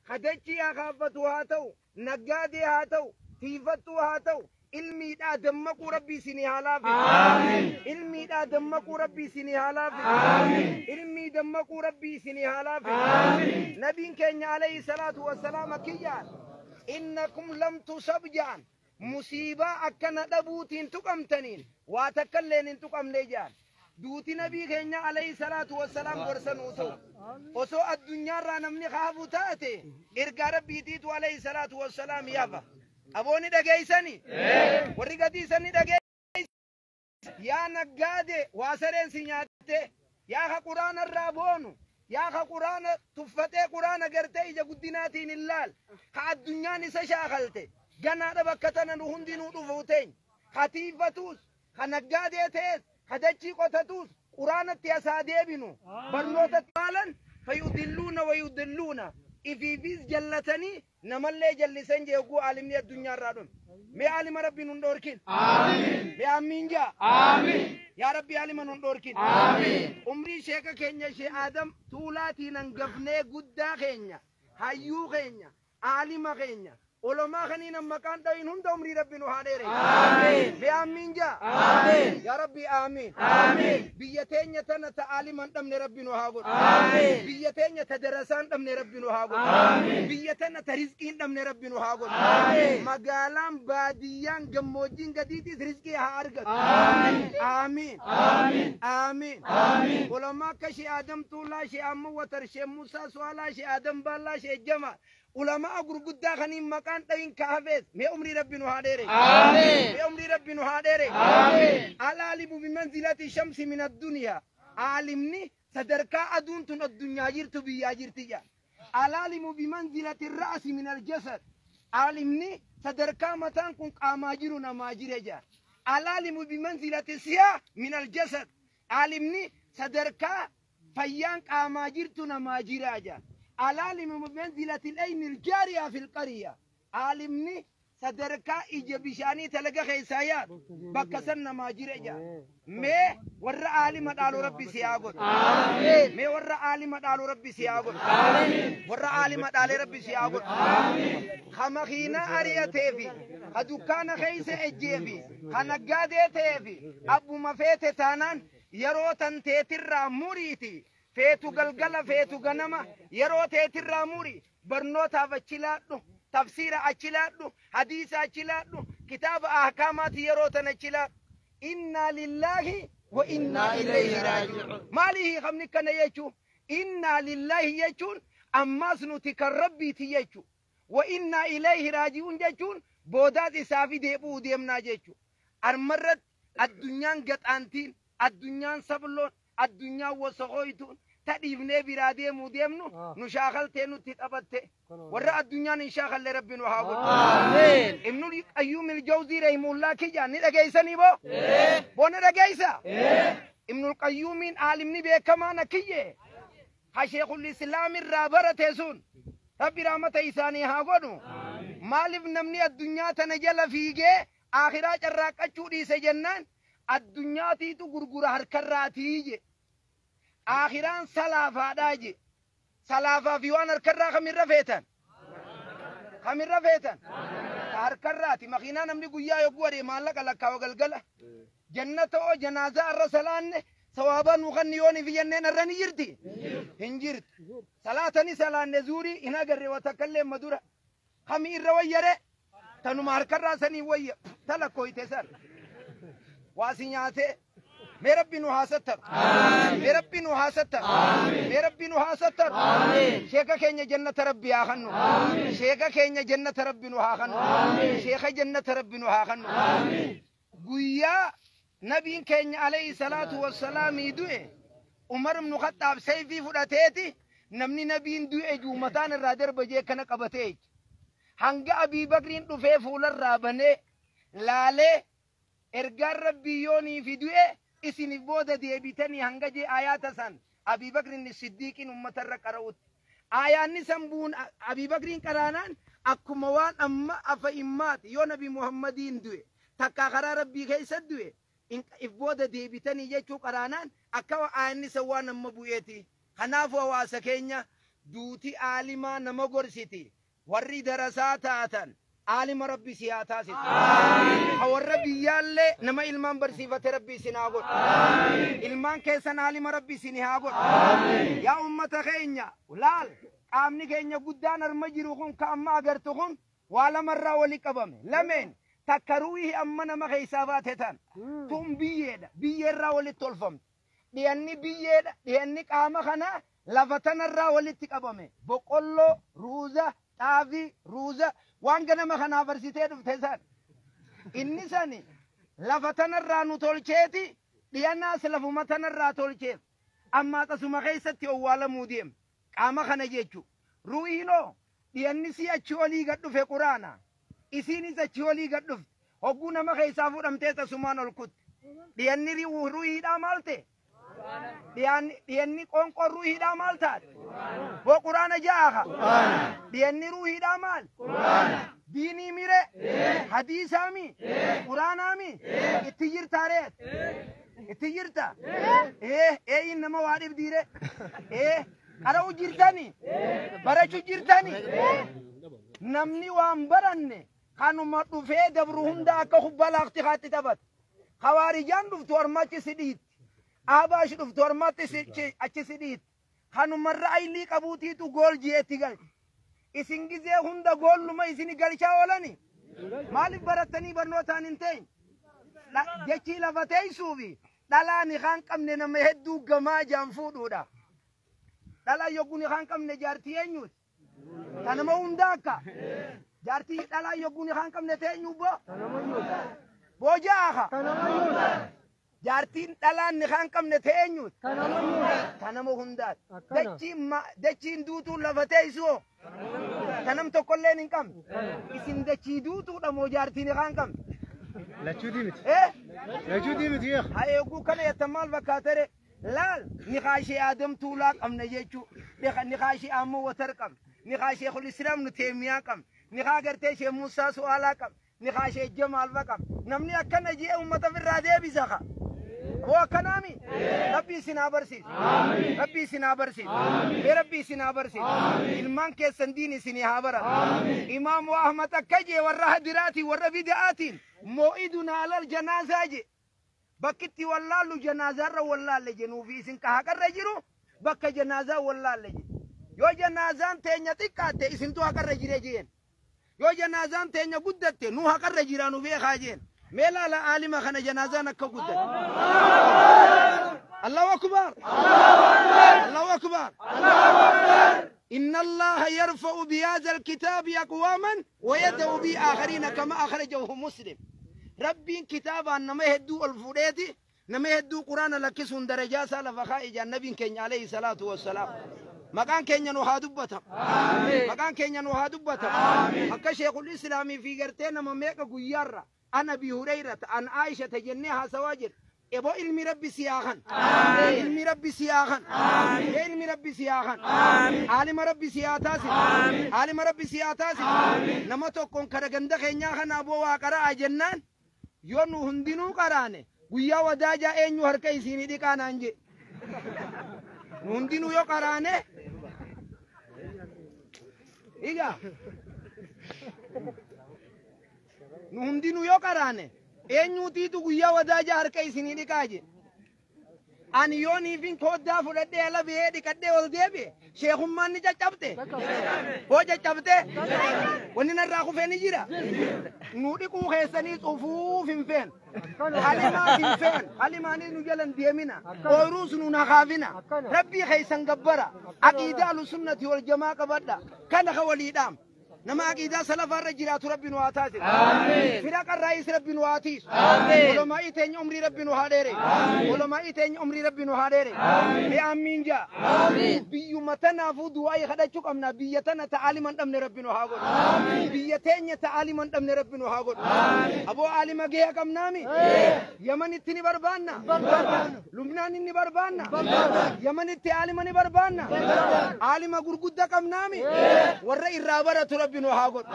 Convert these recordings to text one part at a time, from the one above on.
Ka dachii akaafatu haa ta'u, naggaadee haa ta'u, tiifattuu haa ta'u, ilmiidhaa dammaquu Rabbi isinii haa laafisu. Ilmiidhaa dammaquu Rabbi isinii haa laafisu. Ilmii dammaquu Rabbi isinii haa laafisu. Nabiin keenya alayhi salaatu wassalaam akkiyyaan innakum lam tusab ja'an, musiibaa akkana dhabuutiin tuqamtaniin waa takkalleen hin tuqamne ja'an. Duuti nabii keenya alayhi salaatu wassalaam gorsa nuu ta'u. Osoo addunyaarraa namni haafu taate, ergaa Rabbiitiitu alayhi salaatu wassalaam yafa. Aboonni dhageeysani? Warri gadiisani dhageeysan? Yaa naggaade, waa sareen si nyaatte, yaa ka quraana irraa boonu, yaa ka quraana tuffatee quraana gartee ija guddinaatiin hin laal, ka addunyaan isa shaakalte, ganaadha bakka tana nu hundinuu dhufuu teenya. Ka tiifatuus, ka naggaadee ta'es, ka dachii qotatuus, quraanatti asaa deebinu, barnootatti maalan fayudilluuna wayudilluuna, ifiifis jallatanii namallee jallisan jee. Hogguu aalimni addunyaarraa dhume, mee aalima Rabbi nun dhoorkin. Mee amiin jaa. Yaa Rabbi, aalima nun dhoorkin. Umrii sheeka keenya Shee Aadam Tuulaatiin hangafnee, guddaa keenya, hayyuu keenya, aalima keenya, ulamaa kaniin maqaan dhayin hunda umrii Rabbi nu haa dheere. Mee amiin jaa. Yaa Rabbi, amiin. Biyya teenya tana ta aalima hin dhabne Rabbi nu haa godhu. Biyya teenya ta darasaan dhabne Rabbi nu haa godhu. Biyya tana ta rizqii hin dhabne Rabbi nu haa godhu. Magaalaan, baadiyyaan, gammoojjiin gadiitis rizqii haa argatu. Amiin, amiin. Ulamaa akka Shee Aadam Tuulaa, Shee Amma Watar, Shee Musaa Su'aalaa, Shee Aadam Baallaa, Shee Jama, ulamaa gurguddaa kaniin maqaan dhayin ka hafees, mee umrii Rabbi nu haa dheere. Mee umrii Rabbi nu haa dheere. Alaalimu bimanzilati shamsi min addunyaa, aalimni sadarkaa aduun tun addunyaa jirtu biyyaa jirti jedha. Alaalimu bimanzilati ra'asi min aljasad, aalimni sadarkaa mataan kun qaamaa jiru namaa jire jedha. Alaalimu bimanzilati siyaa min aljasad, aalimni sadarkaa fayyaan qaamaa jirtu namaa jira jedha. Alaalimu bimanzilati al-ayni al-jaariya fi al-qarya, aalimni sadarkaa ija bishaanii talaga keessaa yaadu bakka san namaa jira jedha. Mee warra aalima dhaalu Rabbi si haa godhu. Mee warra aalima dhaalu Rabbi si haa godhu. Warra aalima dhaalee Rabbi si haa godhu. Ka makiinaa ari'atee fi ka dukkaana keessa ejjee fi ka naggaadee ta'ee fi abbuma feete taanaan, yeroo tan teetirraa muriiti, feetu galgala, feetu ganama, yeroo teetirraa muri, barnootaaf achi laadhu, tafsiira achi laadhu, hadiisa achi laadhu, kitaaba ahkaamaati yeroo tan achi laadhu. Innaa lillaahi wa innaa ilayhi raaji'uun. Maali hiikamni kana jechuu? Innaa lillaahi jechuun ammaas nuti kan Rabbiiti jechuu, wa innaa ilayhi raaji'uun jechuun boodaas isaafi deebi'uu deemnaa jechuu. Armarratti addunyaan gaxaantiin, addunyaan sabloon, addunyaan wasakooytuun tadhiifnee biraa deemuu deemnu nu shaakaltee nutti taphatte, warra addunyaan hin shaakalle Rabbi nu haa godhu. Ibnul Qayyuum il-Jawzii rahimullaa kiyya ni dhageessanii boo? Boo, ni dhageessa? Ibnul Qayyuumiin aalimni beekamaan akkiyye ha Sheekul Islaam irraa barate sun, Rabbi rahmata isaanii haa godhu. Maaliif namni addunyaa tana jala fiigee akhiraa carraaqqachuu dhiise jennaan, addunyaatiitu gurgura harkarraatii je, akhiraan salaafaadhaa je. Salaafaa fi waan harkarraa kamirra feetan? Kamirra feetan? Ka harkarraati. Makiinaa namni guyyaa yogguu adee maallaqa lakkaawa, galgala jannata oo janaazaa irra salaanne sawaabaa nuu kanni yoon ifi jenneen irra ni jirti? Hin jirtu. Salaatani salaanne zuurii hin agarre wa takkallee madura. Kami irra wayyare? Tanuma harkarraa sanii wayya talakkooyte san waa si nyaatee. Mee Rabbi nu haa sattaru. Mee Rabbi nu haa sattaru. Mee Rabbi nu haa sattaru. Sheeka keenya jannata Rabbi haa kannu. Sheeka keenya jannata Rabbi nu haa kannu. Sheeka jannata Rabbi nu haa kannu. Guyyaa nabiin keenya alayhi salaatu wassalaamii du'e, Umar ibnu Khaxxaab sayfii fudhateeti, namni nabiin du'e juumataan irraa darba jee kana qabatee hanga Abii Bakriin dhufee fuularraa banee laalee, ergaan Rabbii yoonii fi du'e isiniif booda deebitanii hanga jee ayaata san Abii Bakrin Siddiiqiin ummata irra qara'utti. Ayaanni san buun Abii Bakriin qaraanaan akkuma waan amma afa immaati yoo Nabi Muhammadiin du'e takkaa karaa Rabbii keessa du'e if booda deebitanii jechuu qaraanaan akka ayaanni san waan amma bu'eeti. Kanaafuu hawaasa keenya Duuti aalimaa nama gorsiti. Warri darasaa taatan aalima rabbi si haa taasisu. Ka warra biyyaallee nama ilmaan barsiifate rabbi isin haa godhu. Ilmaan keessan aalima rabbi isin haa godhu. Yaa ummata keenya laal qaamni keenya guddaan arma jiru kun ka amma agartu kun waa lamarraa wali qabame. Lameen takka ruuhii amma nama keessaa baate tan tun biyyeedha. Biyyeerraa walitti tolfamte. Dhiyanni biyyeedha. Dhiyanni qaama kanaa lafa tanarraa walitti qabame. Boqqolloo, ruuza, xaafii, ruuza waan ganama kanaa barsitee dhufte san. Inni sani lafa tanarraa nu tolcheeti dhiyannaas lafuma tanarraa tolcheef. Ammaa tasuma keessatti owwaalamuu deema. Qaama kana jechu. Ruuhiinoo dhiyanni si achi olii gad dhufe quraana. Isiinis achi olii gad dhufte. Hogguu nama keessaa fuudhamtee tasumaan ol kutte. Dhiyanni ruuhiidhaa maal ta'e? Dhiyanni qoonqoon ruuhiidhaa maal taate? Boo quraana ja'a. Dhiyanni ruuhiidhaa maal? Diinii mire? Hadiisaa mi? Quraanaa mi? Itti jirtaa reet? Itti jirta? Eeyin nama waa dhibdiire? Qara'u jirtani? Barachuu jirtani? Namni waan baranne kanuma dhufee dabru hunda akka kubbaa laaqti kaatti taphata. Hawaarijaan dhuftu harmachi si dhiitti. Abaash dhuftu harmatti achi si dhiitti. Kanumarra aylii qabuutiitu gool ji'eetti galche. Isin gizee hunda goolluma isin galchaa oolani. Maaliif barattanii barnootaan hin teenye? Jechii lafa teessuufi dhalaan kaan qabne nama hedduu gamaa jaan fuudhuudha. Dhalaan yogguun kaan qabne jaartii eenyuuti? Tanama hunda akka. Jaartii dhalaan yogguun kaan qabne teenyu boo? Boojaa. Jaartiin dhalaan kaan qabne teenyuuti? Tanama hundaati. Dachiin duutuun lafa teessoo? Tanam tokkolleen hin qabne. Isin dachii duutuudha moo jaartiin kaan qabne? Lachuutii miti. Lachuutii miti. Haa eeguu kana jettan maal fakkaatere? Laal niqaashee Aadam Tuulaa qabna jechuu. Niqaashee Ammoo Watar qabna. Niqaashee Islaam nu Teemiyaa qabna. Niqaa gartee ishee Muusaa Su'aalaa qabna. Niqaashee Jamaal fa qabna. Namni akkana jee uummata ofirraa deebisa ka. Hoo akkanaami? Rabbi isin haa barsiisu. Rabbi isin haa barsiisu. Mee Rabbi isin haa barsiisu. Ilmaan keessan diin isinii haa baratu. Imaamu Ahmad akka jee warra hadiraatiin warra bida'aatiin moo'iduna alal janaazaa jee. Bakkitti wallaallu janaazaarra wallaalle jennuufi isin ka haqarra jiru bakka janaazaa wallaalle je. Yoo janaazaan teenya xiqqaatte isintu haqarra jire jeen. Yoo janaazaan teenya guddatte nu haqarra jira nu beekaa jeen. Mee laala aalima kana janaazaan akka guddatte. Allahu akbar. Allahu akbar. إن الله يرفع بهذا الكتاب أقواما ويدعو به آخرين كما أخرجه مسلم. ربي كتابا نما يهدو الفريدي نما يهدو قرآن لكسون درجة سالفخائج النبي كين عليه الصلاة والسلام. مكان كين نوها دبتا. مكان كين نوها دبتا. حق شيخ الإسلام في قرتين مميك قيارة أنا أبي هريرة أن عائشة تجنيها سواجر. إبو علمي ربي سياخن. علمي ربي سياخن. علمي ربي سياخن. عالم ربي سياتاسي. عالم ربي سياتاسي. نما tokkon kara ganda keenya kana aboo waa qaraa jennaan yoo nu hundinuu qaraane guyyaa wadaajaa eenyu harka isinii dhiqaanaan je. Nu hundinuu yoo qaraane iga nu hundinuu yoo qaraane eenyuutiitu guyyaa wadaajaa harka isinii dhiqaa je. Ani yoo niifin kooddaa fudhadhee ala bihee dhiqadhee ol deebi'e sheekummaan ni caccabte. Hoo caccabte wanni narraa kufee ni jira. Nu dhiquu keessanii cufuuf hin feenu. Halimaaf hin feenu. Halimaanis nu jalan deemina. Ooyiruus nu nakaafina. Rabbii keessan gabbara. Aqiidaa ahlusunnati wal jamaa qabadha. Kana ka waliidhaam. Nama aqiidaa salafaarra jiraatu rabbi nu haa taasisu. Firaqa irraayis rabbi nu haa tiisu. Ulamaa'ii teenya umrii rabbi nu haa dheere. Ulamaa'ii teenya umrii rabbi nu haa dheere. Mee amiin jaa. Biyyuma tanaafuu du'aa kadhachuu qabna. Biyya tana ta'aaliman dhabne rabbi nu haa godhu. Biyya teenya ta'aaliman dhabne rabbi nu haa godhu. Aboo aalima gahee qabnaami. Yamanitti ni barbaanna. Lubnaan ni barbaanna. Yamanitti aalima ni barbaanna. Aalima gurguddaa qabnaami. Warra irraa baratu rabbi nu haa godhu.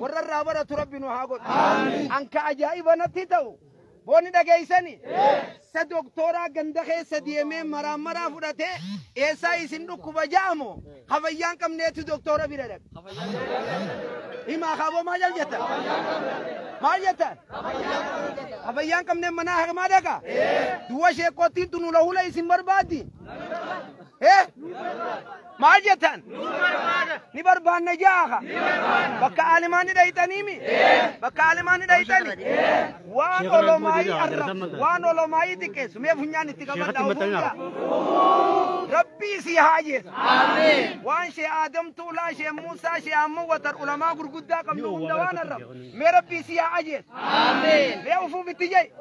Warra irraa baratu rabbi nu haa godhu. Anka ajaa'iba natti ta'u. Boonni dhageessani sa doktoraa ganda keessa deemee maraa maraa fudhatee eessaa isin dhukkuba ja'amu hafayyaan qabneetu doktora bira dhaqa. Himaa kaaboo maal jettan? Maal jettan? Hafayyaan qabnee manaa haqamaa dhaqa? Duwwa sheekootiin tunu lahula isin barbaaddi? Maal jettan? Ni barbaanna jaaha. Bakka aalimaan ni dhayxaniimi? Bakka aalimaan ni dhayxani? Waan olomaayii arrabsu, waan olomaayii xiqqeessu, mee funyaan itti qabadhaa ofuudha. Rabbii si haa jeesu. Waan shee Aadamtu ulaa shee Muusaa shee ammoo watar ulamaa gurguddaa qabnu hunda waan arrabu. Mee Rabbii si haa ajeesu. Mee ufuuf itti jee.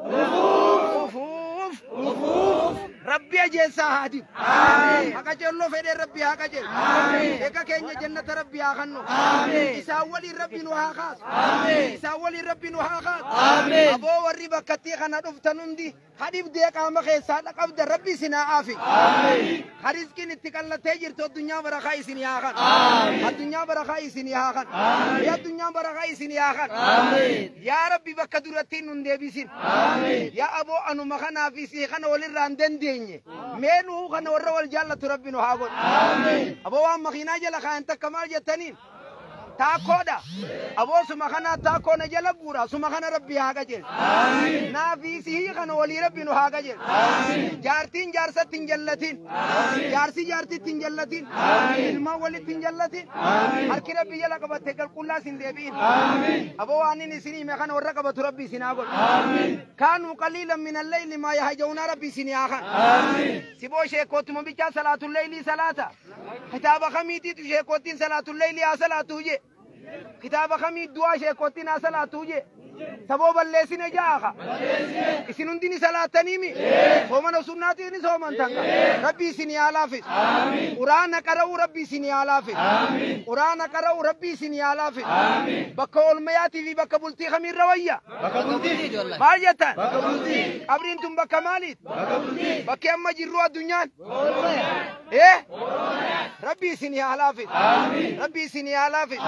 Ufuuf. Ufuuf. Rabbi ajeessaa haa dibu. Haqa ceelloo fedhee Rabbi haa qajeelu. Eega keenya jannata Rabbi haa kennu. Isaan waliin Rabbi nu haa kaasu. Isaan waliin Rabbi nu haa kaasu. Aboo warri bakkattii kana dhuftan hundi hadibdee qaama keessaa qabda Rabbi isin haa aafi. Harizqiin itti qallatee jirtu addunyaa barakaa isin haa kennu. Addunyaa barakaa isin haa kennu. Addunyaa barakaa isin haa kennu. Yaa Rabbi bakka duratti nun deebisin. Yaa aboo anuma kanaaf isii kana walirraa hin dandeenye. Mee nuu kana warra wal jaallatu Rabbi nu haa godhu. Aboo waan makiinaa jala kaayan takka maal jettaniin? Taakkoodha. Aboo suma kana taakkoo na jala guura suma kana Rabbi haa qajeelchu. Naafii sihii kana walii Rabbi nu haa qajeelchu. Jaartiin jaarsatti hin jallatin. Jaarsi jaartitti hin jallatin. Ilmaan walitti hin jallatin. Harki Rabbi jala qabatte qalqullaas hin deebi'in. Aboo waan inni isin hime kana warra qabatu Rabbi isin haa godhu. Kaanuu qaliilan min alleyli maa yahjauna Rabbi isin haa kan. Siboo sheekootuma bichaa salaatul leylii salaata. Kitaaba kamiitiitu sheekootiin salaatul leylii haa salaatu jee. Kitaaba kamii du'aa sheekootiin haa salaatu jee. Saboo balleessine jaaha. Isin hundi ni salaataniimi. Soomana sunnaatiin ni soomantan. Rabbi isin haa laafisu. Quraana qara'uu Rabbi isin haa laafisu. Quraana qara'uu Rabbi isin haa laafisu. Bakka oolmayaatii fi bakka bultii kamiirra wayya? Bakka bultii. Maal jettan? Bakka bultii. Qabriin tun bakka maaliit? Bakka bultii. Bakki amma jirru addunyaan? Rabbi isin haa laafisu. Rabbi isin haa laafisu.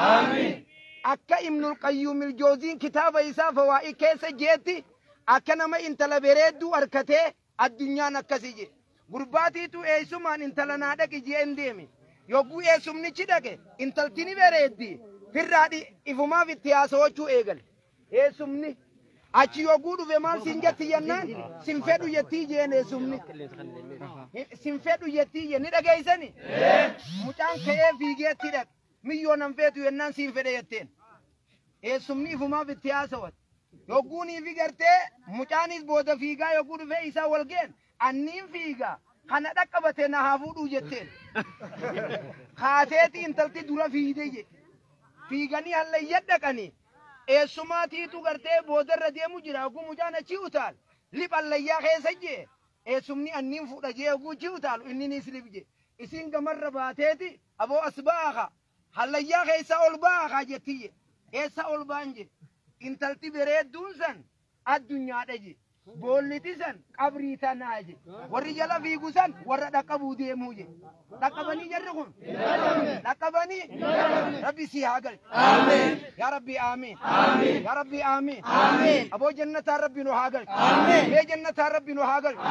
Akka Ibnul Qayyum il-Jawziin kitaaba isaa fawaa'ii keessa jeetti akka nama intala bareedduu harkatee addunyaan akkasii jedhe. Gurbaatiitu eessumaan intala naa dhaqi jee hin deemi. Yogguu eessumnichi dhaqe intalti ni bareeddi. Firraa ifumaaf itti haasawachuu eegale. Eessumni achi yogguu dhufe maal siin jetti jennaan sin fedhu jettii jeen eessumni. Sin fedhu jettii jeen ni dhageessani. Mucaan ka'ee fiigeetti dhaqe. Miyyoo nan feetu jennaan siin fedhe jetteen. Eessumni ifumaaf itti haasawate. Yogguunii fi gartee mucaanis booda fiigaa yogguu dhufee isaa wal ga'en anniin fiigaa kana dhaqqabate na haa fuudhuu jetteen. Kaateeti intalti dura fiide je. Fiiganii hallayya dhaqanii eessumaatiitu gartee boodarra deemu jira yogguu mucaan achi utaal lip hallayyaa keessa jee eessumni anniin fuudha jee yogguu achi utaalu inninis lip jee. Isin gamarra baateeti aboo as ba'aa hallayyaa keessa ol ba'aa jettiyye. Eessa ol ba'an je. Intalti bareedduun san addunyaadha je. Boolliti san qabrii tanaa je. Warri jala fiigu san warra dhaqqabuu deemuu je. Dhaqqabanii jarri kun? Dhaqqabanii? Rabbi si haa galchu. Yaa Rabbi aamiin. Yaa Rabbi aamiin. Aboo jannataan Rabbi nu haa galchu. Mee jannataan Rabbi nu haa galchu.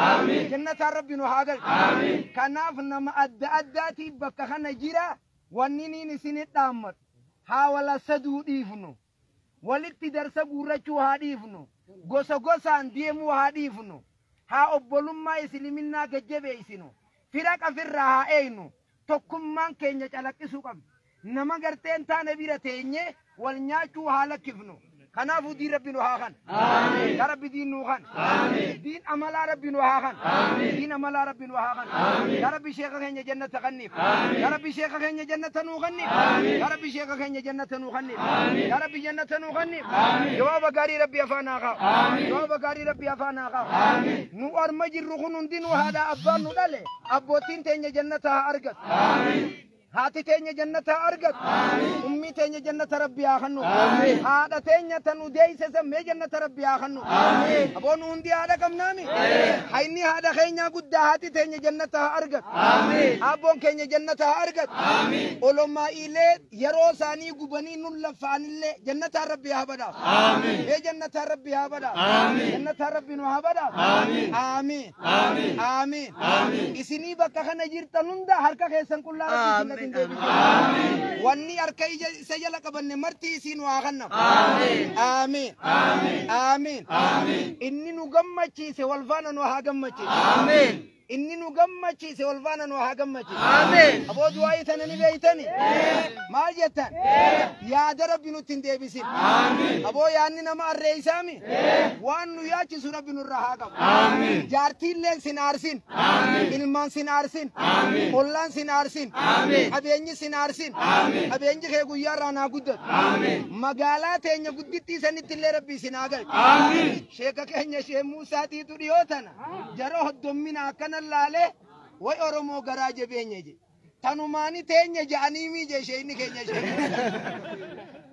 Jannataan Rabbi nu haa galchu. Kanaaf nama adda addaatiif bakka kana jira wanni niin isinit dhaammatu. Haa wala saduu dhiifnu. Walitti darsa guurrachuu haa dhiifnu. Gosa gosaan deemuu haa dhiifnu. Haa obbolummaa isliminnaa gajjabeessinu. Fira qafirraa haa eegnu. Tokkummaan keenya calaqqisuu qabna. Nama garteen taane bira teenye wal nyaachuu haa lakkifnu. Kanaafuu diin Rabbi nu haa kan. Yaa Rabbi diin nuu kan. Diin amalaa Rabbi nu haa kan. Diin amalaa Rabbi nu haa kan. Yaa Rabbi sheeka keenya jannata kanniif. Yaa Rabbi sheeka keenya jannata nuu kanniif. Yaa Rabbi sheeka keenya jannata nuu kanniif. Yaa Rabbi jannata nuu kanniif. Jawaaba gaarii Rabbi afaan haa kaa'u. Jawaaba gaarii Rabbi afaan haa kaa'u. Nu orma jirru kun hundinuu haadha abbaan nu dhale abbootiin teenya jannata haa argatu. Haati teenya jannata argatu. Ummii teenya jannata rabbi haa kennu. Haadha teenya tan udeeyse mee jannata rabbi haa kennu. Aboon hundi haadha qabnaami. Hayni haadha keenyaa guddaa haati teenya jannata haa argatu. Abboon keenya jannata haa argatu. Olomaa'iilee yeroo isaanii gubanii nun lafa'anillee jannata rabbi haa badhaasu. Mee jannata rabbi haa badhaasu. Jannata rabbi nu haa badhaasu. Amiin. Amiin. Isinii bakka kana jirtan hunda harka keessan qullaa rabbi isin deebisu. Wanni harka isa jala qabanne marti isiin waa kennamu. Amiin. Amiin. Inni nu gammachiise wal faana nu haa gammachiise. Inni nu gammachiise wal faana nu haa gammachiise. Aboo du'aayii tana ni beeytani? Maal jettan? Yaada rabbi nutti hin deebisin. Aboo yaadni nama arreeysaami? Waan nu yaachisu rabbi nurraa haa qabu. Jaartiilleen sin aarsin. Ilmaan sin aarsin. Ollaan sin aarsin. Qabeenyi sin aarsin. Qabeenyi kee guyyaarraa naa guddatu. Magaalaa teenya guddittii sanitti illee rabbi isin haa galchu. Sheeka keenya shee Muusaatiitu dhiyoo tana jara hoddommina akkana laalee way Oromoo garaa jabeenya je. Tanumaani teenya ja'anii miije ishee keenya ishee.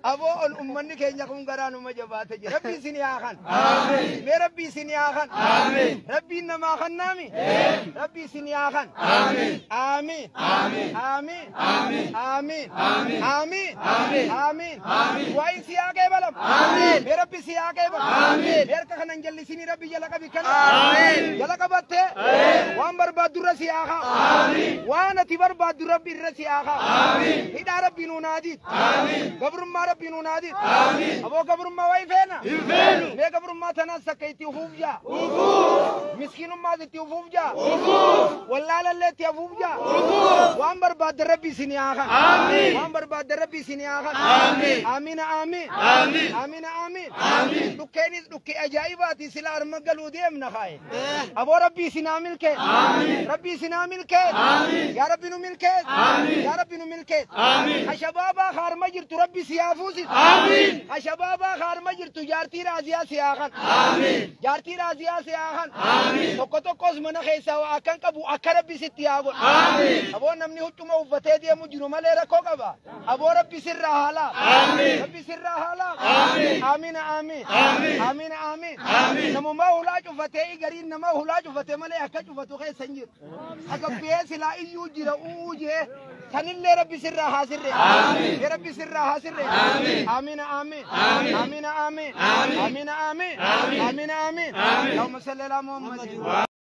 Aboo ol ummanni keenya kun garaa numa jabaate jira. Rabbi isin haa kan. Mee rabbi isin haa kan. Rabbiin namaa kannaami. Rabbi isin haa kan. Amiin. Amiin. Amiin. Amiin. Amiin. Waa'in si haa qeebalam. Mee rabbi si haa qeebalam. Mee harka kanan jallisinii rabbi jala qabi kana. Jala qabattee waan barbaaddu irra si haa kaa'u. Waan ati barbaaddu rabbi irra si haa kaa'u. Hidhaa rabbi nuun haadiit. Gabrummaa rabbi nuun haadiit. Aboo gabrummaa wayi feena. Mee gabrummaa tanaas takka itti ufuuf jaa. Miskiinummaas itti ufuuf jaa. Wallaalallee itti hafuuf jaa. Waan barbaadde rabbi isin haa kan. Waan barbaadde rabbi isin haa kan. Amiina amiin. Amiina amiin. Dhukkeenis dhukkee ajaa'ibaati sila arma galuu deemna kaaye. Aboo rabbi isin haa milkee. Rabbi isin haa milkee. Yaa rabbi nu milkee. Yaa rabbi nu milkee. Hashabaabaa harma jirtu rabbi si haa fuusisu. Hashabaabaa harma jirtu jaartii raaziyaa si haa kan. Jaartii raaziyaa si haa kan. Tokko tokkos mana keessaa waa akkan qabu akka rabbi sitti haa godhu. Aboo namni huccuma uffatee deemu jiru malee rakkoo qaba. Aboo rabbi sirraa haa laafu. Rabbi sirraa haa laafu. Amiina amiin. Amiina amiin. Namummaa hulaa cufatee gariin nama hulaa cufatee malee akka cufatu keessa hin jiru. Hagabbee silaa iyyuu jira uuu jee sanillee rabbi sirraa haa sirree. Rabbi sirraa haa sirree. Amiina amiin. Amiina amiin. Amiina amiin. Amiina amiin. Allahumma salli ala Muhammad.